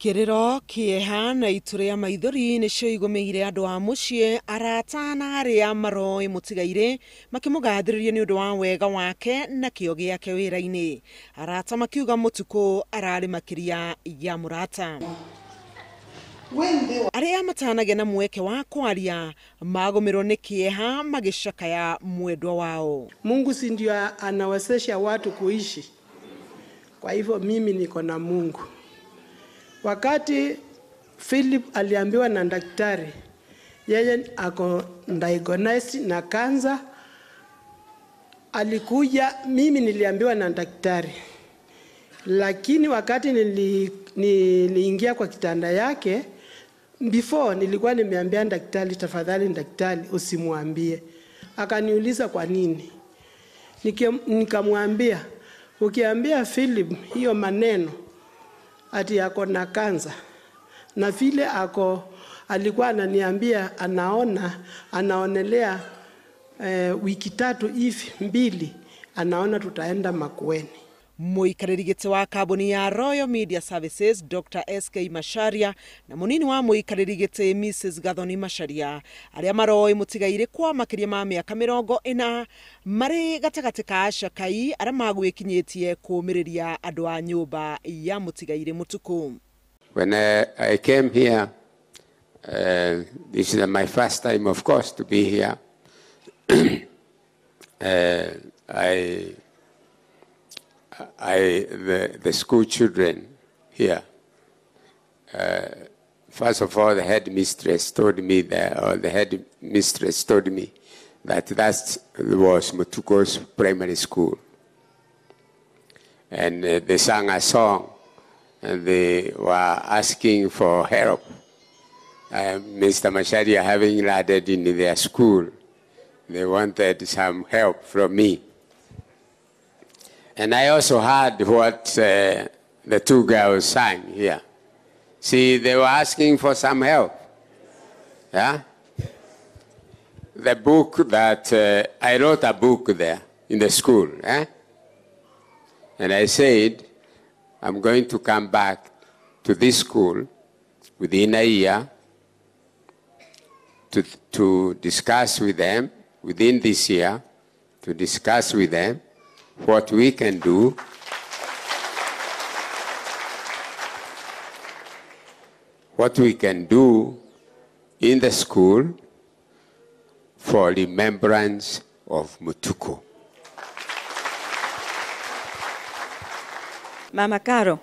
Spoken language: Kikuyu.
Kĩrĩro, kĩeha na itu rĩa maithori nĩcio igũmĩire andũ a mũciĩ, arata na arĩa maroĩ mũtigairĩ makĩmũgathĩrĩria nĩ ũndũ wa wega wake na kĩo gĩake wĩra-inĩ. Arata makiuga Mutuku ararĩ makĩria ya mũrata. Arĩa matanagĩa na mweke wa kwaria magũmĩrwo nĩ kĩeha magĩcakaya mwendwa wao. Mungu si ndio anawezesha watu kuishi. Kwa hivyo mimi niko na Mungu. Wakati Philip aliambiwa na daktari yeye ako diagnosed na kansa, alikuja, mimi niliambiwa na daktari. Lakini wakati niliingia kwa kitanda yake, before nilikuwa nimeambia daktari, tafadhali daktari usimwambie. Akaniuliza kwa nini. Nikamwambia, ukiambia Philip hiyo maneno ati ako na kansa, na vile ako alikuwa ananiambia anaona, anaonelea wiki tatu hivi mbili anaona tutaenda Makueni. Mũikarĩri gĩtĩ wa kambuni ya Royal Media Services Dr. SK Macharia na mũnini wa mũikarĩri gĩtĩ Mrs. Gathoni Macharia arĩa maroĩ mũtigairĩ kwa makĩria ma mĩaka 40 marĩ gatagatĩ ka acakai arĩa magwĩkinyĩtie kũũmĩrĩria andũ a nyũmba ya mũtigairĩ Mutuku. When I came here, this is my first time of course to be here. The school children here, first of all, the headmistress told me that, or the headmistress told me that that was Mutuku's primary school. And they sang a song, and they were asking for help. Mr. Macharia having landed in their school, they wanted some help from me. And I also heard what the two girls sang here. See, they were asking for some help. Yeah? The book that, I wrote a book there in the school. Eh? And I said, I'm going to come back to this school within a year to discuss with them, within this year, to discuss with them what we can do in the school for remembrance of Mutuku. Mama Caro,